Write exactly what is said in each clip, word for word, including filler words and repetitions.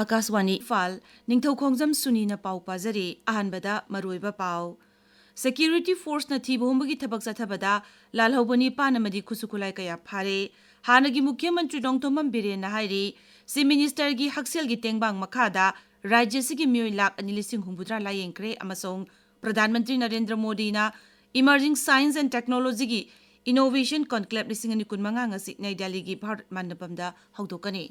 ꯑꯥꯀꯥꯁꯋꯥꯅꯤ ꯏꯝꯐꯥꯜ, ꯅꯤꯡꯊꯧꯈꯣꯡꯖꯝ ꯁꯨꯅꯤꯅ ꯄꯥꯎ ꯄꯥꯖꯔꯤ꯫ ꯑꯍꯥꯟꯕꯗ ꯃꯔꯨꯑꯣꯏꯕ ꯄꯥꯎ꯫ Security forceꯅ ꯊꯤꯕ ꯍꯨꯝꯕꯒꯤ ꯊꯕꯛ ꯆꯠꯊꯕꯗ ꯂꯥꯜꯍꯧꯕ ꯅꯤꯄꯥꯟ ꯑꯃꯗꯤ ꯈꯨꯠꯁꯨ ꯈꯨꯠꯂꯥꯏ ꯀꯌꯥ ꯐꯥꯔꯦ꯫ ꯍꯥꯟꯅꯒꯤ ꯃꯨꯈ꯭ꯌ ꯃꯟꯇ꯭ꯔꯤ ꯅꯣꯡꯊꯣꯝꯕꯝ ꯕꯤꯔꯦꯟꯅ ꯍꯥꯏꯔꯤ, Chief Ministerꯒꯤ ꯍꯛꯁꯦꯜꯒꯤ ꯇꯦꯡꯕꯥꯡ ꯃꯈꯥꯗ ꯔꯥꯖ꯭ꯌ ꯑꯁꯤꯒꯤ ꯃꯤꯑꯣꯏ ꯂꯥꯈ ꯑꯅꯤ ꯂꯤꯁꯤꯡ ꯍꯨꯝꯐꯨꯇꯔꯥ ꯂꯥꯌꯦꯡꯈ꯭ꯔꯦ ꯑꯃꯁꯨꯡ ꯄ꯭ꯔꯙꯥꯟ ꯃꯟꯇ꯭ꯔꯤ ꯅꯔꯦꯟꯗ꯭ꯔ ꯃꯣꯗꯤꯅ Emerging Science and Technologyꯒꯤ Innovation Conclave ꯂꯤꯁꯤꯡ ꯑꯅꯤ ꯀꯨꯟꯃꯉꯥ ꯉꯁꯤ ꯅꯩ ꯗꯦꯜꯂꯤꯒꯤ ꯚꯥꯔꯠ ꯃꯟꯗꯄꯝꯗ ꯍꯧꯗꯣꯛꯀꯅꯤ꯫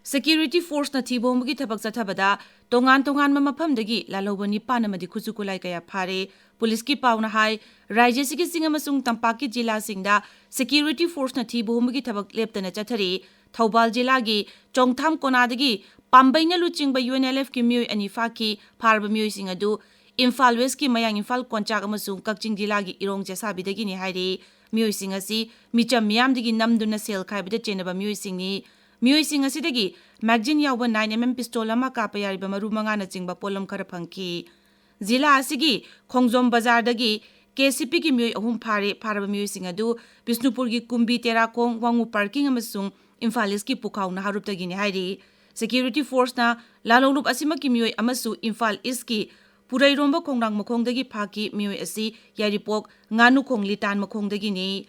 Security forceꯅ ꯊꯤꯕ ꯍꯨꯝꯕꯒꯤ ꯊꯕꯛ ꯆꯠꯊꯕꯗ ꯇꯣꯉꯥꯟ ꯇꯣꯉꯥꯟꯕ ꯃꯐꯝꯗꯒꯤ ꯂꯥꯜꯍꯧꯕ ꯅꯤꯄꯥꯟ ꯑꯃꯗꯤ ꯈꯨꯠꯁꯨ ꯈꯨꯠꯂꯥꯏ ꯀꯌꯥ ꯐꯥꯔꯦ꯫ ꯄꯨꯂꯤꯁꯀꯤ ꯄꯥꯎꯅ ꯍꯥꯏ, ꯔꯥꯖ꯭ꯌ ꯑꯁꯤꯒꯤ ꯆꯤꯡ ꯑꯃꯁꯨꯡ ꯇꯝꯄꯥꯛꯀꯤ ꯖꯤꯂꯥꯁꯤꯡꯗ security forceꯅ ꯊꯤꯕ ꯍꯨꯝꯕꯒꯤ ꯊꯕꯛ ꯂꯦꯞꯇꯅ ꯆꯠꯊꯔꯤ꯫ ꯊꯧꯕꯥꯜ ꯖꯤꯂꯥꯒꯤ ꯆꯣꯡꯊꯥꯝ ꯀꯣꯅꯥꯗꯒꯤ ꯄꯥꯝꯕꯩꯅ ꯂꯨꯆꯤꯡꯕ UNLFꯀꯤ ꯃꯤꯑꯣꯏ ꯑꯅꯤ ꯐꯥꯈꯤ꯫ ꯐꯥꯔꯕ ꯃꯤꯑꯣꯏꯁꯤꯡ ꯑꯗꯨ ꯏꯝꯐꯥꯜ ꯋꯦꯁꯀꯤ ꯃꯌꯥꯡ ꯏꯝꯐꯥꯜ ꯀꯣꯟꯆꯥꯛ ꯑꯃꯁꯨꯡ ꯀꯛꯆꯤꯡ ꯖꯤꯂꯥꯒꯤ ꯏꯔꯣꯡ ꯆꯦꯁꯥꯕꯤꯗꯒꯤꯅꯤ ꯍꯥꯏꯔꯤ꯫ ꯃꯤꯑꯣꯏꯁꯤꯡ ꯑꯁꯤ ꯃꯤꯆꯝ ꯃꯤꯌꯥꯝꯗꯒꯤ ꯅꯝꯗꯨꯅ ꯁꯦꯜ ꯈꯥꯏꯕꯗ ꯆꯦꯟꯅꯕ ꯃꯤꯑꯣꯏꯁꯤꯡꯅꯤ꯫ ꯃꯤꯑꯣꯏꯁꯤꯡ ꯑꯁꯤꯗꯒꯤ magazine ꯌꯥꯎꯕ nine MM pistol ꯑꯃ, ꯀꯥꯞꯄ ꯌꯥꯔꯤꯕ ꯃꯔꯨ ꯃꯉꯥꯅꯆꯤꯡꯕ ꯄꯣꯠꯂꯝ ꯈꯔ ꯐꯪꯈꯤ꯫ ꯖꯤꯂꯥ ꯑꯁꯤꯒꯤ ꯈꯣꯡꯖꯣꯝ ꯕꯖꯥꯔꯗꯒꯤ KCPꯒꯤ ꯃꯤꯑꯣꯏ ꯑꯍꯨꯝ ꯐꯥꯔꯦ꯫ ꯐꯥꯔꯕ ꯃꯤꯑꯣꯏꯁꯤꯡ ꯑꯗꯨ ꯕꯤꯁꯅꯨꯄꯨꯔꯒꯤ ꯀꯨꯝꯕꯤ ꯇꯦꯔꯥꯈꯣꯡ, ꯋꯥꯉꯨ parking ꯑꯃꯁꯨꯡ ꯏꯝꯐꯥꯜ ꯏꯁꯀꯤ ꯄꯨꯈꯥꯎ ꯅꯍꯥꯔꯨꯞꯇꯒꯤꯅꯤ ꯍꯥꯏꯔꯤ꯫ Security forceꯅ ꯂꯥꯜꯍꯧꯂꯨꯞ ꯑꯁꯤꯃꯛꯀꯤ ꯃꯤꯑꯣꯏ ꯑꯃꯁꯨ ꯏꯝꯐꯥꯜ ꯏꯁꯀꯤ ꯄꯨꯔꯩꯔꯣꯝꯕ ꯈꯣꯡꯅꯥꯡ ꯃꯈꯣꯡꯗꯒꯤ ꯐꯥꯈꯤ꯫ ꯃꯤꯑꯣꯏ ꯑꯁꯤ ꯌꯥꯏꯔꯤꯄꯣꯛ ꯉꯥꯅꯨꯈꯣꯡ ꯂꯤꯇꯥꯟ ꯃꯈꯣꯡꯗꯒꯤꯅꯤ꯫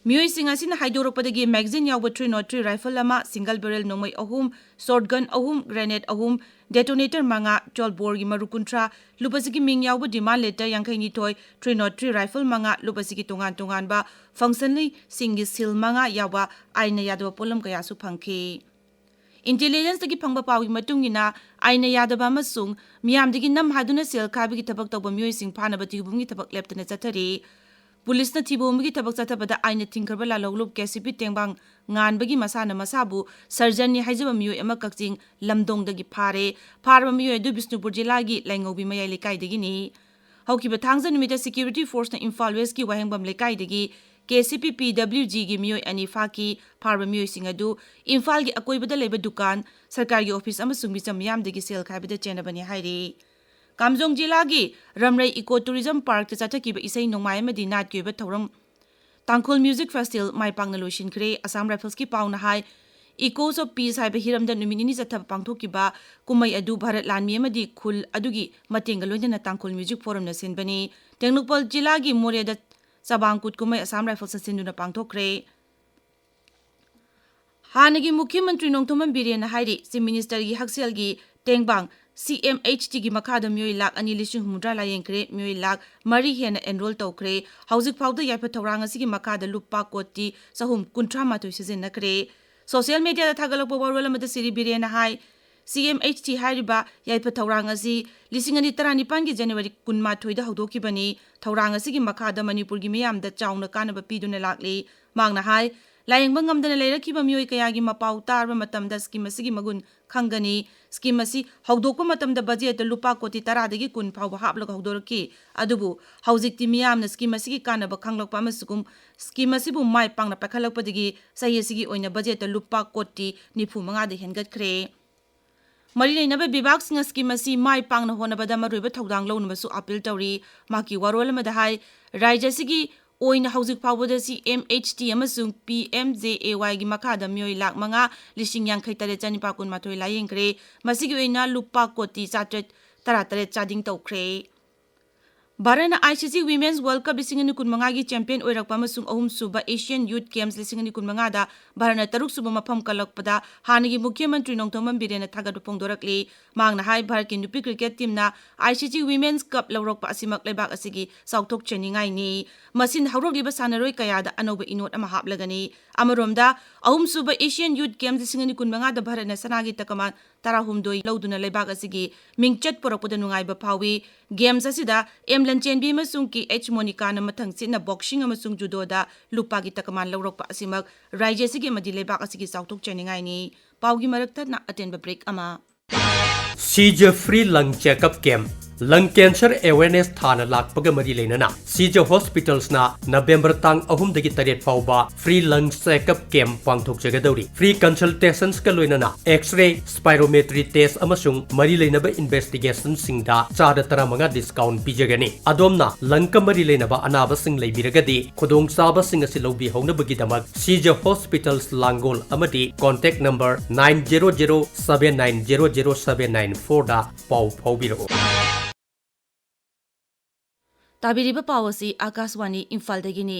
ꯃꯤꯑꯣꯏꯁꯤꯡ ꯑꯁꯤꯅ ꯍꯥꯏꯗꯣꯔꯛꯄꯗꯒꯤ magazine ꯌꯥꯎꯕ three nought three rifle ꯑꯃ, single barrel ꯅꯣꯡꯃꯩ ꯑꯍꯨꯝ, shotgun ꯑꯍꯨꯝ, grenade ꯑꯍꯨꯝ, detonator ꯃꯉꯥ, twelve boreꯒꯤ ꯃꯔꯨ ꯀꯨꯟꯊ꯭ꯔꯥ, ꯂꯨꯞ ꯑꯁꯤꯒꯤ ꯃꯤꯡ ꯌꯥꯎꯕ demand letter ꯌꯥꯡꯈꯩ ꯅꯤꯊꯣꯏ, three nought three rifle ꯃꯉꯥ, ꯂꯨꯞ ꯑꯁꯤꯒꯤ ꯇꯣꯉꯥꯟ ꯇꯣꯉꯥꯟꯕ functionaryꯁꯤꯡꯒꯤ seal ꯃꯉꯥ ꯌꯥꯎꯕ ꯑꯥꯏꯟꯅ ꯌꯥꯗꯕ ꯄꯣꯠꯂꯝ ꯀꯌꯥꯁꯨ ꯐꯪꯈꯤ꯫ Intelligenceꯇꯒꯤ ꯐꯪꯕ ꯄꯥꯎꯒꯤ ꯃꯇꯨꯡ ꯏꯟꯅ, ꯑꯥꯏꯟꯅ ꯌꯥꯗꯕ ꯑꯃꯁꯨꯡ ꯃꯤꯌꯥꯝꯗꯒꯤ ꯅꯝ ꯍꯥꯏꯗꯨꯅ ꯁꯦꯜ ꯈꯥꯏꯕꯒꯤ ꯊꯕꯛ ꯇꯧꯕ ꯃꯤꯑꯣꯏꯁꯤꯡ ꯐꯥꯅꯕ ꯊꯤꯕꯨꯝꯒꯤ ꯊꯕꯛ ꯂꯦꯞꯇꯅ ꯆꯠꯊꯔꯤ꯫ ꯄꯨꯂꯤꯁꯅ ꯊꯤꯕꯨꯝꯒꯤ ꯊꯕꯛ ꯆꯠꯊꯕꯗ ꯑꯥꯏꯟꯅ ꯊꯤꯡꯈ꯭ꯔꯕ ꯂꯥꯜꯍꯧꯂꯨꯞ KCP ꯇꯦꯡꯕꯥꯡ ꯉꯥꯟꯕꯒꯤ ꯃꯁꯥꯅ ꯃꯁꯥꯕꯨ surgeonꯅꯤ ꯍꯥꯏꯖꯕ ꯃꯤꯑꯣꯏ ꯑꯃ ꯀꯛꯆꯤꯡ ꯂꯝꯗꯣꯡꯗꯒꯤ ꯐꯥꯔꯦ꯫ ꯐꯥꯔꯕ ꯃꯤꯑꯣꯏ ꯑꯗꯨ ꯕꯤꯁꯅꯨꯄꯨꯔ ꯖꯤꯂꯥꯒꯤ ꯂꯥꯏꯉꯧꯕꯤ ꯃꯌꯥꯏ ꯂꯩꯀꯥꯏꯗꯒꯤꯅꯤ꯫ ꯍꯧꯈꯤꯕ ꯊꯥꯡꯖ ꯅꯨꯃꯤꯠꯇ Security Forceꯅ ꯏꯝꯐꯥꯜ Westꯀꯤ ꯋꯥꯍꯦꯡꯕꯝ ꯂꯩꯀꯥꯏꯗꯒꯤ KCP PWGꯒꯤ ꯃꯤꯑꯣꯏ ꯑꯅꯤ ꯐꯥꯈꯤ꯫ ꯐꯥꯔꯕ ꯃꯤꯑꯣꯏꯁꯤꯡ ꯑꯗꯨ ꯏꯝꯐꯥꯜꯒꯤ ꯑꯀꯣꯏꯕꯗ ꯂꯩꯕ ꯗꯨꯀꯥꯟ, ꯁꯔꯀꯥꯔꯒꯤ ꯑꯣꯐꯤꯁ ꯑꯃꯁꯨꯡ ꯃꯤꯆꯝ ꯃꯤꯌꯥꯝꯗꯒꯤ ꯁꯦꯜ ꯈꯥꯏꯕꯗ ꯆꯦꯟꯅꯕꯅꯤ ꯍꯥꯏꯔꯤ꯫ ꯀꯥꯝꯖꯣꯡ ꯖꯤꯂꯥꯒꯤ ꯔꯝꯔꯩ Eco Tourism Parkꯇ ꯆꯠꯊꯈꯤꯕ ꯏꯁꯩ ꯅꯣꯡꯃꯥꯏ ꯑꯃꯗꯤ ꯅꯥꯠꯀꯤ ꯑꯣꯏꯕ ꯊꯧꯔꯝ ꯇꯥꯡꯈꯨꯜ Music Festival ꯃꯥꯏ ꯄꯥꯛꯅ ꯂꯣꯏꯁꯤꯟꯈ꯭ꯔꯦ꯫ ꯑꯁꯥꯝ ꯔꯥꯏꯐꯜꯁꯀꯤ ꯄꯥꯎꯅ ꯍꯥꯏ, Echoes of Peace ꯍꯥꯏꯕ ꯍꯤꯔꯝꯗ ꯅꯨꯃꯤꯠ ꯅꯤꯅꯤ ꯆꯠꯊꯕ ꯄꯥꯡꯊꯣꯛꯈꯤꯕ ꯀꯨꯝꯍꯩ ꯑꯗꯨ ꯚꯥꯔꯠ ꯂꯥꯟꯃꯤ ꯑꯃꯗꯤ ꯈꯨꯜ ꯑꯗꯨꯒꯤ ꯃꯇꯦꯡꯒ ꯂꯣꯏꯅꯅ ꯇꯥꯡꯈꯨꯜ Music Forumꯅ ꯁꯤꯟꯕꯅꯤ꯫ ꯇꯦꯡꯅꯧꯄꯜ ꯖꯤꯂꯥꯒꯤ ꯃꯣꯔꯦꯗ ꯆꯕꯥꯡ ꯀꯨꯠ ꯀꯨꯝꯍꯩ ꯑꯁꯥꯝ ꯔꯥꯏꯐꯜꯁꯅ ꯁꯤꯟꯗꯨꯅ ꯄꯥꯡꯊꯣꯛꯈ꯭ꯔꯦ꯫ ꯍꯥꯟꯅꯒꯤ ꯃꯨꯈ꯭ꯌ ꯃꯟꯇ꯭ꯔꯤ ꯅꯣꯡꯊꯣꯝꯕꯝ ꯕꯤꯔꯦꯟꯅ ꯍꯥꯏꯔꯤ, Chief Ministerꯒꯤ ꯍꯛꯁꯦꯜꯒꯤ ꯇꯦꯡꯕꯥꯡ C M H Tꯒꯤ ꯃꯈꯥꯗ ꯃꯤꯑꯣꯏ ꯂꯥꯈ ꯑꯅꯤ ꯂꯤꯁꯤꯡ ꯍꯨꯝꯐꯨꯇꯔꯥ ꯂꯥꯌꯦꯡꯈ꯭ꯔꯦ, ꯃꯤꯑꯣꯏ ꯂꯥꯈ ꯃꯔꯤ ꯍꯦꯟꯅ enroll ꯇꯧꯈ꯭ꯔꯦ꯫ ꯍꯧꯖꯤꯛ ꯐꯥꯎꯗ ꯌꯥꯏꯐ ꯊꯧꯔꯥꯡ ꯑꯁꯤꯒꯤ ꯃꯈꯥꯗ ꯂꯨꯄꯥ ꯀꯣꯇꯤ ꯆꯍꯨꯝ ꯀꯨꯟꯊ꯭ꯔꯥ ꯃꯥꯊꯣꯏ ꯁꯤꯖꯤꯟꯅꯈ꯭ꯔꯦ꯫ Social mediaꯗ ꯊꯥꯒꯠꯂꯛꯄ ꯋꯥꯔꯣꯜ ꯑꯃꯗ ꯁꯤꯔꯤ ꯕꯤꯔꯦꯟꯅ ꯍꯥꯏ, C M H T ꯍꯥꯏꯔꯤꯕ ꯌꯥꯏꯐ ꯊꯧꯔꯥꯡ ꯑꯁꯤ ꯂꯤꯁꯤꯡ ꯑꯅꯤ ꯇꯔꯥꯅꯤꯄꯥꯟꯒꯤ January ꯀꯨꯟꯃꯥꯊꯣꯏꯗ ꯍꯧꯗꯣꯛꯈꯤꯕꯅꯤ꯫ ꯊꯧꯔꯥꯡ ꯑꯁꯤꯒꯤ ꯃꯈꯥꯗ ꯃꯅꯤꯄꯨꯔꯒꯤ ꯃꯤꯌꯥꯝꯗ ꯆꯥꯎꯅ ꯀꯥꯟꯅꯕ ꯄꯤꯗꯨꯅ ꯂꯥꯛꯂꯤ꯫ ꯃꯍꯥꯛꯅ ꯍꯥꯏ, ꯂꯥꯌꯦꯡꯕ ꯉꯝꯗꯅ ꯂꯩꯔꯛꯈꯤꯕ ꯃꯤꯑꯣꯏ ꯀꯌꯥꯒꯤ ꯃꯄꯥꯎ ꯇꯥꯔꯕ ꯃꯇꯝꯗ scheme ꯑꯁꯤꯒꯤ ꯃꯒꯨꯟ ꯈꯪꯒꯅꯤ꯫ Scheme ꯑꯁꯤ ꯍꯧꯗꯣꯛꯄ ꯃꯇꯝꯗ budgetꯇ ꯂꯨꯄꯥ ꯀꯣꯇꯤ ꯇꯔꯥꯗꯒꯤ ꯀꯨꯟ ꯐꯥꯎꯕ ꯍꯥꯞꯂꯒ ꯍꯧꯗꯣꯔꯛꯈꯤ꯫ ꯑꯗꯨꯕꯨ ꯍꯧꯖꯤꯛꯇꯤ ꯃꯤꯌꯥꯝꯅ scheme ꯑꯁꯤꯒꯤ ꯀꯥꯟꯅꯕ ꯈꯪꯂꯛꯄ ꯑꯃꯁꯨꯡ scheme ꯑꯁꯤꯕꯨ ꯃꯥꯏ ꯄꯥꯛꯅ ꯄꯥꯏꯈꯠꯂꯛꯄꯗꯒꯤ ꯆꯍꯤ ꯑꯁꯤꯒꯤ ꯑꯣꯏꯅ budgetꯇ ꯂꯨꯄꯥ ꯀꯣꯇꯤ ꯅꯤꯐꯨ ꯃꯉꯥꯗ ꯍꯦꯟꯒꯠꯈ꯭ꯔꯦ꯫ ꯃꯔꯤ ꯂꯩꯅꯕ ꯕꯤꯚꯥꯒꯁꯤꯡꯅ scheme ꯑꯁꯤ ꯃꯥꯏ ꯄꯥꯛꯅ ꯍꯣꯠꯅꯕꯗ ꯃꯔꯨꯑꯣꯏꯕ ꯊꯧꯗꯥꯡ ꯂꯧꯅꯕꯁꯨ appeal ꯇꯧꯔꯤ꯫ ꯃꯍꯥꯛꯀꯤ ꯋꯥꯔꯣꯜ ꯑꯃꯗ ꯍꯥꯏ, ꯔꯥꯖ꯭ꯌ ꯑꯁꯤꯒꯤ ꯑꯣꯏꯅ ꯍꯧꯖꯤꯛ ꯐꯥꯎꯕꯗ C M H T ꯑꯃꯁꯨꯡ P M J A Yꯒꯤ ꯃꯈꯥꯗ ꯃꯤꯑꯣꯏ ꯂꯥꯈ ꯃꯉꯥ ꯂꯤꯁꯤꯡ ꯌꯥꯡꯈꯩ ꯇꯔꯦꯠ ꯆꯅꯤꯄꯥꯟ ꯀꯨꯟꯃꯥꯊꯣꯏ ꯂꯥꯌꯦꯡꯈ꯭ꯔꯦ꯫ ꯃꯁꯤꯒꯤ ꯑꯣꯏꯅ ꯂꯨꯄꯥ ꯀꯣꯇꯤ ꯆꯥꯇ꯭ꯔꯦꯠ ꯇꯔꯥꯇꯔꯦꯠ ꯆꯥꯗꯤꯡ ꯇꯧꯈ꯭ꯔꯦ꯫ ꯚꯥꯔꯠꯅ I C C Women's World Cup ꯂꯤꯁꯤꯡ ꯑꯅꯤ ꯀꯨꯟꯃꯉꯥꯒꯤ champion ꯑꯣꯏꯔꯛꯄ ꯑꯃꯁꯨꯡ ꯑꯍꯨꯝꯁꯨꯕ Asian Youth Games ꯂꯤꯁꯤꯡ ꯑꯅꯤ ꯀꯨꯟꯃꯉꯥꯗ ꯚꯥꯔꯠꯅ ꯇꯔꯨꯛꯁꯨꯕ ꯃꯐꯝ ꯀꯜꯂꯛꯄꯗ ꯍꯥꯟꯅꯒꯤ ꯃꯨꯈ꯭ꯌ ꯃꯟꯇ꯭ꯔꯤ ꯅꯣꯡꯊꯣꯝꯕꯝ ꯕꯤꯔꯦꯟꯅ ꯊꯥꯒꯠꯄ ꯐꯣꯡꯗꯣꯔꯛꯂꯤ꯫ ꯃꯍꯥꯛꯅ ꯍꯥꯏ, ꯚꯥꯔꯠꯀꯤ ꯅꯨꯄꯤ cricket teamꯅ I C C Women's Cup ꯂꯧꯔꯛꯄ ꯑꯁꯤꯃꯛ ꯂꯩꯕꯥꯛ ꯑꯁꯤꯒꯤ ꯆꯥꯎꯊꯣꯛꯆꯅꯤꯡꯉꯥꯏꯅꯤ꯫ ꯃꯁꯤꯅ ꯍꯧꯔꯛꯂꯤꯕ ꯁꯥꯟꯅꯔꯣꯏ ꯀꯌꯥꯗ ꯑꯅꯧꯕ ꯏꯅꯣꯠ ꯑꯃ ꯍꯥꯞꯂꯒꯅꯤ꯫ ꯑꯃꯔꯣꯝꯗ, ꯑꯍꯨꯝꯁꯨꯕ Asian Youth Games ꯂꯤꯁꯤꯡ ꯑꯅꯤ ꯀꯨꯟꯃꯉꯥꯗ ꯚꯥꯔꯠꯅ ꯁꯅꯥꯒꯤ ꯇꯀꯃꯥꯟ ꯇꯔꯥꯍꯨꯝꯗꯣꯏ ꯂꯧꯗꯨꯅ ꯂꯩꯕꯥꯛ ꯑꯁꯤꯒꯤ ꯃꯤꯡꯆꯠ ꯄꯨꯔꯛꯄꯗ ꯅꯨꯡꯉꯥꯏꯕ ꯐꯥꯎꯏ꯫ Games ꯑꯁꯤꯗ M ꯂꯟꯆꯦꯟꯕꯤ ꯑꯃꯁꯨꯡ K H ꯃꯣꯅꯤꯀꯥꯅ ꯃꯊꯪ ꯁꯤꯠꯅ boxing ꯑꯃꯁꯨꯡ judoꯗ ꯂꯨꯄꯥꯒꯤ ꯇꯀꯃꯥꯟ ꯂꯧꯔꯛꯄ ꯑꯁꯤꯃꯛ ꯔꯥꯖ꯭ꯌ ꯑꯁꯤꯒꯤ ꯑꯃꯗꯤ ꯂꯩꯕꯥꯛ ꯑꯁꯤꯒꯤ ꯆꯥꯎꯊꯣꯛꯆꯅꯤꯡꯉꯥꯏꯅꯤ꯫ ꯄꯥꯎꯒꯤ ꯃꯔꯛ ꯊꯠꯅ ꯑꯇꯦꯟꯕ break ꯑꯃ꯫ ꯁꯤ ꯖꯦꯐ꯭ꯔꯤ ꯂꯪ checkup camp. Lung cancer awareness ꯊꯥꯅ ꯂꯥꯛꯄꯒ ꯃꯔꯤ ꯂꯩꯅꯅ ꯁꯤꯖ ꯍꯣꯁꯄꯤꯇꯥꯜꯁꯅ ꯅꯕꯦꯝꯕꯔ ꯇꯥꯡ ꯑꯍꯨꯝꯗꯒꯤ ꯇꯔꯦꯠ ꯐꯥꯎꯕ free lung checkup camp ꯄꯥꯡꯊꯣꯛꯆꯒꯗꯧꯔꯤ꯫ Free consultationsꯀ ꯂꯣꯏꯅꯅ X-ray, spirometry test ꯑꯃꯁꯨꯡ ꯃꯔꯤ ꯂꯩꯅꯕ investigationꯁꯤꯡꯗ ꯆꯥꯗ ꯇꯔꯥꯃꯉꯥ discount ꯄꯤꯖꯒꯅꯤ꯫ ꯑꯗꯣꯝꯅ lungꯀ ꯃꯔꯤ ꯂꯩꯅꯕ ꯑꯅꯥꯕꯁꯤꯡ ꯂꯩꯕꯤꯔꯒꯗꯤ ꯈꯨꯗꯣꯡꯆꯥꯕꯁꯤꯡ ꯑꯁꯤ ꯂꯧꯕꯤꯍꯧꯅꯕꯒꯤꯗꯃꯛ ꯁꯤꯖ ꯍꯣꯁꯄꯤꯇꯥꯜꯁ ꯂꯥꯡꯒꯣꯜ ꯑꯃꯗꯤ contact number nine zero zero seven nine zero zero seven nine fourꯗ ꯄꯥꯎ ꯐꯥꯎꯕꯤꯔꯛꯎ꯫ ꯇꯥꯕꯤꯔꯤꯕ ꯄꯥꯎ ꯑꯁꯤ ꯑꯥꯀꯥꯁꯋꯥꯅꯤ ꯏꯝꯐꯥꯜꯗꯒꯤꯅꯤ꯫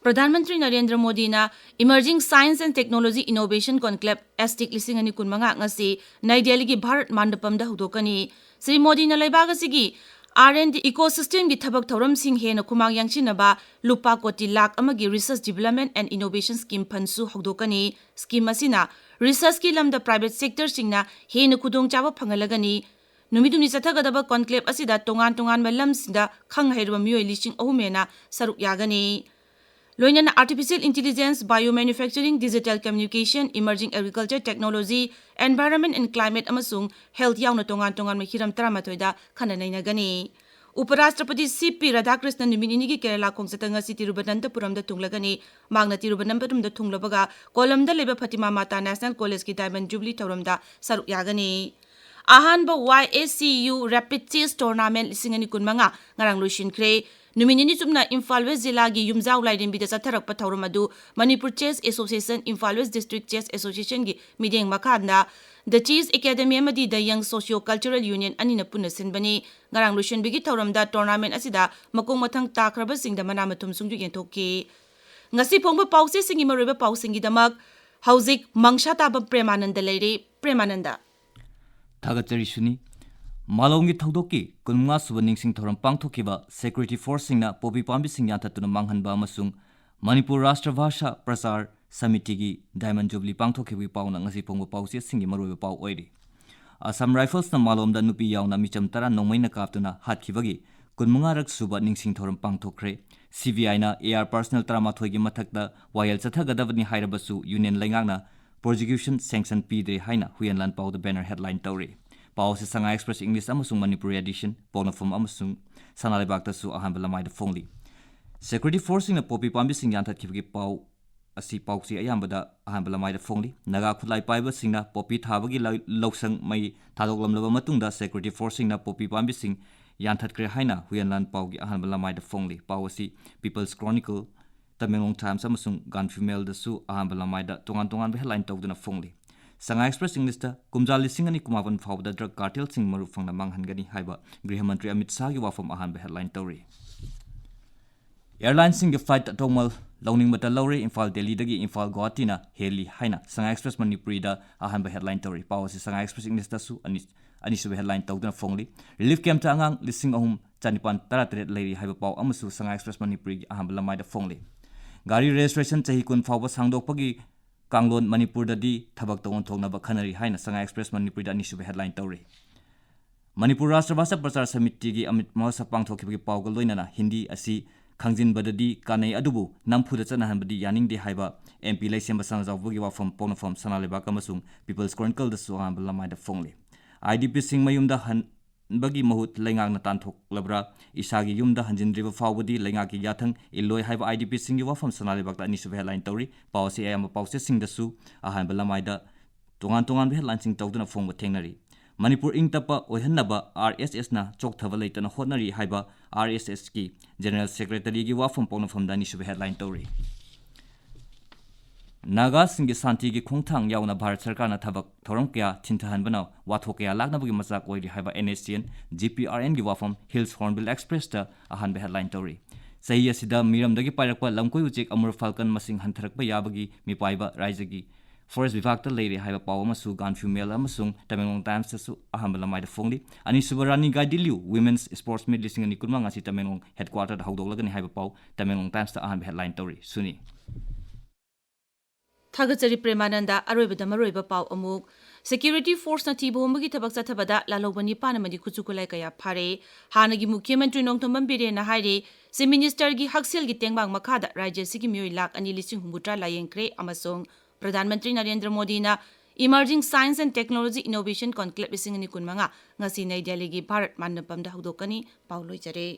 ꯄ꯭ꯔꯙꯥꯟ ꯃꯟꯇ꯭ꯔꯤ ꯅꯔꯦꯟꯗ꯭ꯔ ꯃꯣꯗꯤꯅ Emerging Science and Technology Innovation Conclave, ꯑꯦꯁꯇꯤꯛ ꯂꯤꯁꯤꯡ ꯑꯅꯤ ꯀꯨꯟꯃꯉꯥ ꯉꯁꯤ ꯅꯩ ꯗꯦꯜꯂꯤꯒꯤ ꯚꯥꯔꯠ ꯃꯟꯗꯄꯝꯗ ꯍꯧꯗꯣꯛꯀꯅꯤ꯫ ꯁ꯭ꯔꯤ ꯃꯣꯗꯤꯅ ꯂꯩꯕꯥꯛ ꯑꯁꯤꯒꯤ R and D ecosystemꯒꯤ ꯊꯕꯛ ꯊꯧꯔꯝꯁꯤꯡ ꯍꯦꯟꯅ ꯈꯨꯃꯥꯡ ꯌꯥꯡꯁꯤꯟꯅꯕ ꯂꯨꯄꯥ ꯀꯣꯇꯤ ꯂꯥꯈ ꯑꯃꯒꯤ Research Development and Innovation Scheme fundꯁꯨ ꯍꯧꯗꯣꯛꯀꯅꯤ꯫ Scheme ꯑꯁꯤꯅ researchꯀꯤ ꯂꯝꯗ private sectorꯁꯤꯡꯅ ꯍꯦꯟꯅ ꯈꯨꯗꯣꯡꯆꯥꯕ ꯐꯪꯍꯜꯂꯒꯅꯤ꯫ ꯅꯨꯃꯤꯠ ꯍꯨꯝꯅꯤ ꯆꯠꯊꯒꯗꯕ conclave ꯑꯁꯤꯗ ꯇꯣꯉꯥꯟ ꯇꯣꯉꯥꯟꯕ ꯂꯝꯁꯤꯡꯗ ꯈꯪ ꯍꯩꯔꯕ ꯃꯤꯑꯣꯏ ꯂꯤꯁꯤꯡ ꯑꯍꯨꯝ ꯍꯦꯟꯅ ꯁꯔꯨꯛ ꯌꯥꯒꯅꯤ꯫ ꯂꯣꯏꯅꯅ Artificial Intelligence, Biomanufacturing, Digital Communication, Emerging Agriculture Technology, Environment and Climate ꯑꯃꯁꯨꯡ Health ꯌꯥꯎꯅ ꯇꯣꯉꯥꯟ ꯇꯣꯉꯥꯟꯕ ꯍꯤꯔꯝ ꯇꯔꯥꯃꯥꯊꯣꯏꯗ ꯈꯟꯅ ꯅꯩꯅꯒꯅꯤ꯫ ꯎꯄꯔꯥꯁꯇ꯭ꯔꯄꯇꯤ ꯁꯤ ꯄꯤ ꯔꯥꯙꯥꯀ꯭ꯔꯤꯁꯅꯟ ꯅꯨꯃꯤꯠ ꯅꯤꯅꯤꯒꯤ ꯀꯦꯔꯂꯥ ꯈꯣꯡꯆꯠꯇ ꯉꯁꯤ ꯇꯤꯔꯨꯕꯅꯟꯇꯄꯨꯔꯝꯗ ꯊꯨꯡꯂꯒꯅꯤ꯫ ꯃꯍꯥꯛꯅ ꯇꯤꯔꯨꯕꯅꯟꯇꯄꯨꯔꯝꯗ ꯊꯨꯡꯂꯕꯒ ꯀꯣꯂꯝꯗ ꯂꯩꯕ ꯐꯇꯤꯃꯥ ꯃꯥꯇꯥ National Collegeꯀꯤ Diamond Jubilee ꯊꯧꯔꯝꯗ ꯁꯔꯨꯛ ꯌꯥꯒꯅꯤ꯫ ꯑꯍꯥꯟꯕ Y A C U Rapid Chess Tournament ꯂꯤꯁꯤꯡ ꯑꯅꯤ ꯀꯨꯟꯃꯉꯥ ꯉꯔꯥꯡ ꯂꯣꯏꯁꯤꯟꯈ꯭ꯔꯦ꯫ ꯅꯨꯃꯤꯠ ꯅꯤꯅꯤ ꯆꯨꯞꯅ ꯏꯝꯐꯥꯜ ꯋꯦꯁ ꯖꯤꯂꯥꯒꯤ ꯌꯨꯝꯖꯥꯎ ꯂꯥꯏꯔꯦꯝꯕꯤꯗ ꯆꯠꯊꯔꯛꯄ ꯊꯧꯔꯝ ꯑꯗꯨ Manipur Chess Association, Imphal west District Chess Associationꯒꯤ ꯃꯤꯠꯌꯦꯡ ꯃꯈꯥꯗ The Chess Academy ꯑꯃꯗꯤ The Young Socio Cultural Union ꯑꯅꯤꯅ ꯄꯨꯟꯅ ꯁꯤꯟꯕꯅꯤ꯫ ꯉꯔꯥꯡ ꯂꯣꯏꯁꯤꯟꯕꯒꯤ ꯊꯧꯔꯝꯗ tournament ꯑꯁꯤꯗ ꯃꯈꯣꯡ ꯃꯊꯪ ꯇꯥꯈ꯭ꯔꯕꯁꯤꯡꯗ ꯃꯅꯥ ꯃꯊꯨꯝꯁꯤꯡꯁꯨ ꯌꯦꯟꯊꯣꯛꯈꯤ꯫ ꯉꯁꯤ ꯐꯣꯡꯕ ꯄꯥꯎꯆꯦꯁꯤꯡꯒꯤ ꯃꯔꯨꯑꯣꯏꯕ ꯄꯥꯎꯁꯤꯡꯒꯤꯗꯃꯛ ꯍꯧꯖꯤꯛ ꯃꯪꯁꯥ ꯇꯥꯕ ꯄ꯭ꯔꯦꯃꯥꯅꯟꯗ ꯂꯩꯔꯦ꯫ ꯄ꯭ꯔꯦꯃꯥꯅꯟꯗ꯫ ꯊꯥꯒꯠꯆꯔꯤ ꯁꯨꯅꯤ꯫ ꯃꯥꯂꯣꯝꯒꯤ ꯊꯧꯗꯣꯛꯀꯤ ꯀꯨꯟꯃꯉꯥ ꯁꯨꯕ ꯅꯤꯡꯁꯤꯡ ꯊꯧꯔꯝ ꯄꯥꯡꯊꯣꯛꯈꯤꯕ security forceꯁꯤꯡꯅ ꯄꯣꯄꯤ ꯄꯥꯝꯕꯤꯁꯤꯡ ꯌꯥꯟꯊꯠꯇꯨꯅ ꯃꯥꯡꯍꯟꯕ ꯑꯃꯁꯨꯡ ꯃꯅꯤꯄꯨꯔ ꯔꯥꯁꯇ꯭ꯔ ꯚꯥꯁꯥ ꯄ꯭ꯔꯆꯥꯔ ꯁꯃꯤꯇꯤꯒꯤ Diamond Jubilee ꯄꯥꯡꯊꯣꯛꯈꯤꯕꯒꯤ ꯄꯥꯎꯅ ꯉꯁꯤ ꯐꯣꯡꯕ ꯄꯥꯎꯆꯦꯁꯤꯡꯒꯤ ꯃꯔꯨꯑꯣꯏꯕ ꯄꯥꯎ ꯑꯣꯏꯔꯤ꯫ ꯑꯁꯥꯝ ꯔꯥꯏꯐꯜꯁꯅ ꯃꯥꯂꯣꯝꯗ ꯅꯨꯄꯤ ꯌꯥꯎꯅ ꯃꯤꯆꯝ ꯇꯔꯥ ꯅꯣꯡꯃꯩꯅ ꯀꯥꯞꯇꯨꯅ ꯍꯥꯠꯈꯤꯕꯒꯤ ꯀꯨꯟꯃꯉꯥꯔꯛ ꯁꯨꯕ ꯅꯤꯡꯁꯤꯡ ꯊꯧꯔꯝ ꯄꯥꯡꯊꯣꯛꯈ꯭ꯔꯦ꯫ C B Iꯅ A R personnel ꯇꯔꯥꯃꯥꯊꯣꯏꯒꯤ ꯃꯊꯛꯇ ꯋꯥꯌꯦꯜ ꯆꯠꯊꯒꯗꯕꯅꯤ ꯍꯥꯏꯔꯕꯁꯨ Union ꯂꯩꯉꯥꯛꯅ ꯄ꯭ꯔꯣꯁꯤꯀ꯭ꯌꯨꯁꯟ ꯁꯦꯡꯁꯟ ꯄꯤꯗ꯭ꯔꯦ ꯍꯥꯏꯅ ꯍꯨꯏꯌꯦꯟꯂꯥꯟ ꯄꯥꯎꯗ ꯕꯦꯅꯔ ꯍꯦꯗꯂꯥꯏꯟ ꯇꯧꯔꯤ꯫ ꯄꯥꯎ ꯑꯁꯤ ꯁꯉꯥꯏ ꯑꯦꯛꯁꯄ꯭ꯔꯦꯁ ꯏꯪꯂꯤꯁ ꯑꯃꯁꯨꯡ ꯃꯅꯤꯄꯨꯔꯤ ꯑꯦꯗꯤꯁꯟ, ꯄꯣꯛꯅꯐꯝ ꯑꯃꯁꯨꯡ ꯁꯅꯥ ꯂꯩꯕꯥꯛꯇꯁꯨ ꯑꯍꯥꯟꯕ ꯂꯃꯥꯏꯗ ꯐꯣꯡꯂꯤ꯫ ꯁꯦꯀ꯭ꯌꯨꯔꯤꯇꯤ ꯐꯣꯔꯁꯁꯤꯡꯅ ꯄꯣꯄꯤ ꯄꯥꯝꯕꯤꯁꯤꯡ ꯌꯥꯟꯊꯠꯈꯤꯕꯒꯤ ꯄꯥꯎ ꯑꯁꯤ ꯄꯥꯎꯆꯦ ꯑꯌꯥꯝꯕꯗ ꯑꯍꯥꯟꯕ ꯂꯃꯥꯏꯗ ꯐꯣꯡꯂꯤ꯫ ꯅꯥꯒꯥ ꯈꯨꯠꯂꯥꯏ ꯄꯥꯏꯕꯁꯤꯡꯅ ꯄꯣꯄꯤ ꯊꯥꯕꯒꯤ ꯂꯧ-, ꯂꯧꯁꯪ ꯃꯩ ꯊꯥꯗꯣꯛꯂꯝꯂꯕ ꯃꯇꯨꯡꯗ ꯁꯦꯀ꯭ꯌꯨꯔꯤꯇꯤ ꯐꯣꯔꯁꯁꯤꯡꯅ ꯄꯣꯄꯤ ꯄꯥꯝꯕꯤꯁꯤꯡ ꯌꯥꯟꯊꯠꯈ꯭ꯔꯦ ꯍꯥꯏꯅ ꯍꯨꯏꯌꯦꯟꯂꯥꯟ ꯄꯥꯎꯒꯤ ꯑꯍꯥꯟꯕ ꯂꯃꯥꯏꯗ ꯐꯣꯡꯂꯤ꯫ ꯄꯥꯎ ꯑꯁꯤ ꯄꯤꯄꯜꯁ ꯀ꯭ꯔꯣꯅꯤꯀꯜ, ꯇꯃꯦꯡꯂꯣꯡ ꯇꯥꯏꯝꯁ ꯑꯃꯁꯨꯡ ꯒꯥꯟꯐꯤ ꯃꯦꯜꯗꯁꯨ ꯑꯍꯥꯟꯕ ꯂꯃꯥꯏꯗ ꯇꯣꯉꯥꯟ ꯇꯣꯉꯥꯟꯕ ꯍꯦꯗꯂꯥꯏꯟ ꯇꯧꯗꯨꯅ ꯐꯣꯡꯂꯤ꯫ ꯁꯉꯥꯏ ꯑꯦꯛꯁꯄ꯭ꯔꯦꯁ ꯏꯪꯂꯤꯁꯇ ꯀꯨꯝꯖꯥ ꯂꯤꯁꯤꯡ ꯑꯅꯤ ꯀꯨꯟꯃꯥꯄꯟ ꯐꯥꯎꯕꯗ ꯗ꯭ꯔꯒ ꯀꯥꯔꯇꯦꯜꯁꯤꯡ ꯃꯔꯨ ꯐꯪꯅ ꯃꯥꯡꯍꯟꯒꯅꯤ ꯍꯥꯏꯕ ꯒ꯭ꯔꯤꯍ ꯃꯟꯇ꯭ꯔꯤ ꯑꯃꯤꯠ ꯁꯥꯍꯒꯤ ꯋꯥꯐꯝ ꯑꯍꯥꯟꯕ ꯍꯦꯗꯂꯥꯏꯟ ꯇꯧꯔꯤ꯫ ꯑꯦꯌꯔꯂꯥꯏꯟꯁꯤꯡꯒꯤ ꯐ꯭ꯂꯥꯏꯠ ꯑꯇꯣꯡꯕ ꯂꯧꯅꯤꯡꯕꯇ ꯂꯧꯔꯦ, ꯏꯝꯐꯥꯜ ꯗꯦꯜꯂꯤꯗꯒꯤ ꯏꯝꯐꯥꯜ ꯒꯨꯋꯥꯍꯥꯇꯤꯅ ꯍꯦꯜꯂꯤ ꯍꯥꯏꯅ ꯁꯉꯥꯏ ꯑꯦꯛꯁꯄ꯭ꯔꯦꯁ ꯃꯅꯤꯄꯨꯔꯤꯗ ꯑꯍꯥꯟꯕ ꯍꯦꯗꯂꯥꯏꯟ ꯇꯧꯔꯤ꯫ ꯄꯥꯎ ꯑꯁꯤ ꯁꯉꯥꯏ ꯑꯦꯛꯁꯄ꯭ꯔꯦꯁ ꯏꯪꯂꯤꯁꯇꯁꯨ ꯑꯅꯤ-, ꯑꯅꯤꯁꯨꯕ ꯍꯦꯗꯂꯥꯏꯟ ꯇꯧꯗꯨꯅ ꯐꯣꯡꯂꯤ꯫ ꯔꯤꯂꯤꯐ ꯀꯦꯝꯞꯇ ꯑꯉꯥꯡ ꯂꯤꯁꯤꯡ ꯑꯍꯨꯝ ꯆꯅꯤꯄꯥꯟ ꯇꯔꯥꯇꯔꯦꯠ ꯂꯩꯔꯤ ꯍꯥꯏꯕ ꯄꯥꯎ ꯑꯃꯁꯨ ꯁꯉꯥꯏ ꯑꯦꯛꯁꯄ꯭ꯔꯦꯁ ꯃꯅꯤꯄꯨꯔꯤꯒꯤ ꯑꯍꯥꯟꯕ ꯂꯃꯥꯏꯗ ꯐꯣꯡꯂꯤ꯫ ꯒꯥꯔꯤ ꯔꯦꯖꯤꯁꯇ꯭ꯔꯦꯁꯟ ꯆꯍꯤ ꯀꯨꯟ ꯐꯥꯎꯕ ꯁꯥꯡꯗꯣꯛꯄꯒꯤ ꯀꯥꯡꯂꯣꯟ ꯃꯅꯤꯄꯨꯔꯗꯗꯤ ꯊꯕꯛ ꯇꯧꯐꯝ ꯊꯣꯛꯅꯕ ꯈꯟꯅꯔꯤ ꯍꯥꯏꯅ ꯁꯉꯥꯏ ꯑꯦꯛꯁꯄ꯭ꯔꯦꯁ ꯃꯅꯤꯄꯨꯔꯤꯗ ꯑꯅꯤꯁꯨꯕ ꯍꯦꯗꯂꯥꯏꯟ ꯇꯧꯔꯤ꯫ ꯃꯅꯤꯄꯨꯔ ꯔꯥꯁꯇ꯭ꯔ ꯚꯥꯁꯥ ꯄ꯭ꯔꯆꯥꯔ ꯁꯃꯤꯇꯤꯒꯤ ꯑꯃꯤꯠ ꯃꯍꯣꯠꯁꯕ ꯄꯥꯡꯊꯣꯛꯈꯤꯕꯒꯤ ꯄꯥꯎꯒ ꯂꯣꯏꯅꯅ ꯍꯤꯟꯗꯤ ꯑꯁꯤ ꯈꯪꯖꯤꯟꯕꯗꯗꯤ ꯀꯥꯟꯅꯩ, ꯑꯗꯨꯕꯨ ꯅꯝꯐꯨꯗ ꯆꯠꯅꯍꯟꯕꯗꯤ ꯌꯥꯅꯤꯡꯗꯦ ꯍꯥꯏꯕ ꯑꯦꯝ ꯄꯤ ꯂꯩꯁꯦꯝꯕ ꯁꯅꯥꯖꯥꯎꯕꯒꯤ ꯋꯥꯐꯝ ꯄꯣꯛꯅꯐꯝ ꯁꯅꯥ ꯂꯩꯕꯥꯛ ꯑꯃꯁꯨꯡ ꯄꯤꯄꯜꯁ ꯀ꯭ꯔꯣꯅꯤꯀꯜꯗꯁꯨ ꯑꯍꯥꯟꯕ ꯂꯃꯥꯏꯗ ꯐꯣꯡꯂꯤ꯫ ꯑꯥꯏ ꯗꯤ ꯄꯤꯁꯤꯡ ꯃꯌꯨꯝꯗ ꯍꯟꯕꯒꯤ ꯃꯍꯨꯠ ꯂꯩꯉꯥꯛꯅ ꯇꯥꯟꯊꯣꯛꯂꯕ꯭ꯔꯥ? ꯏꯁꯥꯒꯤ ꯌꯨꯝꯗ ꯍꯟꯖꯤꯟꯗ꯭ꯔꯤꯕ ꯐꯥꯎꯕꯗꯤ ꯂꯩꯉꯥꯛꯀꯤ ꯌꯥꯊꯪ ꯏꯜꯂꯣꯏ ꯍꯥꯏꯕ ꯑꯥꯏ ꯗꯤ ꯄꯤꯁꯤꯡꯒꯤ ꯋꯥꯐꯝ ꯁꯅꯥ ꯂꯩꯕꯥꯛꯇ ꯑꯅꯤꯁꯨꯕ ꯍꯦꯗꯂꯥꯏꯟ ꯇꯧꯔꯤ꯫ ꯄꯥꯎ ꯑꯁꯤ ꯑꯌꯥꯝꯕ ꯄꯥꯎꯆꯦꯁꯤꯡꯗꯁꯨ ꯑꯍꯥꯟꯕ ꯂꯃꯥꯏꯗ ꯇꯣꯉꯥꯟ ꯇꯣꯉꯥꯟꯕ ꯍꯦꯗꯂꯥꯏꯟꯁꯤꯡ ꯇꯧꯗꯨꯅ ꯐꯣꯡꯕ ꯊꯦꯡꯅꯔꯤ꯫ ꯃꯅꯤꯄꯨꯔ ꯏꯪ ꯇꯞꯄ ꯑꯣꯏꯍꯟꯅꯕ ꯑꯥꯔ ꯑꯦꯁ ꯑꯦꯁꯅ ꯆꯣꯛꯊꯕ ꯂꯩꯇꯅ ꯍꯣꯠꯅꯔꯤ ꯍꯥꯏꯕ ꯑꯥꯔ ꯑꯦꯁ ꯑꯦꯁꯀꯤ ꯖꯦꯅꯔꯦꯜ ꯁꯦꯀ꯭ꯔꯦꯇꯔꯤꯒꯤ ꯋꯥꯐꯝ ꯄꯣꯛꯅꯐꯝꯗ ꯑꯅꯤꯁꯨꯕ ꯍꯦꯗꯂꯥꯏꯟ ꯇꯧꯔꯤ꯫ ꯅꯥꯒꯥꯁꯤꯡꯒꯤ ꯁꯥꯟꯇꯤꯒꯤ ꯈꯣꯡꯊꯥꯡ ꯌꯥꯎꯅ ꯚꯥꯔꯠ ꯁꯔꯀꯥꯔꯅ ꯊꯕꯛ ꯊꯧꯔꯝ ꯀꯌꯥ ꯊꯤꯟꯊꯍꯟꯕꯅ ꯋꯥꯊꯣꯛ ꯀꯌꯥ ꯂꯥꯛꯅꯕꯒꯤ ꯃꯆꯥꯛ ꯑꯣꯏꯔꯤ ꯍꯥꯏꯕ N S C N G P R ꯑꯦꯟꯒꯤ ꯋꯥꯐꯝ ꯍꯤꯜꯁ ꯍꯣꯔꯟꯕꯤꯜ ꯑꯦꯛꯁꯄ꯭ꯔꯦꯁꯇ ꯑꯍꯥꯟꯕ ꯍꯦꯗꯂꯥꯏꯟ ꯇꯧꯔꯤ꯫ ꯆꯍꯤ ꯑꯁꯤꯗ ꯃꯤꯔꯝꯗꯒꯤ ꯄꯥꯏꯔꯛꯄ ꯂꯝꯀꯣꯏ ꯎꯆꯦꯛ ꯑꯃꯨꯔ ꯐꯥꯜꯀꯟ ꯃꯁꯤꯡ ꯍꯟꯊꯔꯛꯄ ꯌꯥꯕꯒꯤ ꯃꯤꯄꯥꯏꯕ ꯔꯥꯏꯖ꯭ꯌꯒꯤ ꯐꯣꯔꯦꯁ ꯕꯤꯚꯥꯒꯇ ꯂꯩꯔꯦ ꯍꯥꯏꯕ ꯄꯥꯎ ꯑꯃꯁꯨ ꯒꯥꯟꯐ꯭ꯌꯨ ꯃꯦꯜ ꯑꯃꯁꯨꯡ ꯇꯃꯦꯡꯂꯣꯡ ꯇꯥꯏꯝꯁꯇꯁꯨ ꯑꯍꯥꯟꯕ ꯂꯃꯥꯏꯗ ꯐꯣꯡꯂꯤ꯫ ꯑꯅꯤꯁꯨꯕ ꯔꯥꯅꯤ ꯒꯥꯏꯗꯤꯟꯂꯤꯌꯨ ꯋꯤꯃꯦꯟꯁ ꯁ꯭ꯄꯣꯔꯠꯁ ꯃꯤꯠ ꯂꯤꯁꯤꯡ ꯑꯅꯤ ꯀꯨꯟꯃꯉꯥ ꯑꯁꯤ ꯇꯃꯦꯡꯂꯣꯡ ꯍꯦꯗꯀ꯭ꯋꯥꯇꯔꯗ ꯍꯧꯗꯣꯛꯂꯒꯅꯤ ꯍꯥꯏꯕ ꯄꯥꯎ ꯇꯃꯦꯡꯂꯣꯡ ꯇꯥꯏꯝꯁꯇ ꯑꯍꯥꯟꯕ ꯍꯦꯗꯂꯥꯏꯟ ꯇꯧꯔꯤ꯫ ꯁꯨꯅꯤ꯫ ꯊꯥꯒꯠꯆꯔꯤ ꯄ꯭ꯔꯦꯃꯥꯅꯟꯗ꯫ ꯑꯔꯣꯏꯕꯗ ꯃꯔꯨꯑꯣꯏꯕ ꯄꯥꯎ ꯑꯃꯨꯛ꯫ ꯁꯦꯀ꯭ꯌꯨꯔꯤꯇꯤ ꯐꯣꯔꯁꯅ ꯊꯤꯕ ꯍꯨꯝꯕꯒꯤ ꯊꯕꯛ ꯆꯠꯊꯕꯗ ꯂꯥꯜꯍꯧꯕ ꯅꯤꯄꯥꯟ ꯑꯃꯗꯤ ꯈꯨꯠꯁꯨ ꯈꯨꯠꯂꯥꯏ ꯀꯌꯥ ꯐꯥꯔꯦ꯫ ꯍꯥꯟꯅꯒꯤ ꯃꯨꯈ꯭ꯌ ꯃꯟꯇ꯭ꯔꯤ ꯅꯣꯡꯊꯣꯝꯕꯝ ꯕꯤꯔꯦꯟꯅ ꯍꯥꯏꯔꯤ, ꯆꯤꯐ ꯃꯤꯅꯤꯁꯇꯔꯒꯤ ꯍꯛꯁꯦꯜꯒꯤ ꯇꯦꯡꯕꯥꯡ ꯃꯈꯥꯗ ꯔꯥꯖ꯭ꯌ ꯑꯁꯤꯒꯤ ꯃꯤꯑꯣꯏ ꯂꯥꯈ ꯑꯅꯤ ꯂꯤꯁꯤꯡ ꯍꯨꯝꯐꯨꯇꯔꯥ ꯂꯥꯌꯦꯡꯈ꯭ꯔꯦ ꯑꯃꯁꯨꯡ ꯄ꯭ꯔꯙꯥꯟ ꯃꯟꯇ꯭ꯔꯤ ꯅꯔꯦꯟꯗ꯭ꯔ ꯃꯣꯗꯤꯅ Emerging Science and Technology Innovation Conclave ꯂꯤꯁꯤꯡ ꯑꯅꯤ ꯀꯨꯟꯃꯉꯥ ꯉꯁꯤ ꯅꯩ ꯗꯦꯜꯂꯤꯒꯤ ꯚꯥꯔꯠ ꯃꯟꯗꯄꯝꯗ ꯍꯧꯗꯣꯛꯀꯅꯤ꯫ ꯄꯥꯎ ꯂꯣꯏꯖꯔꯦ꯫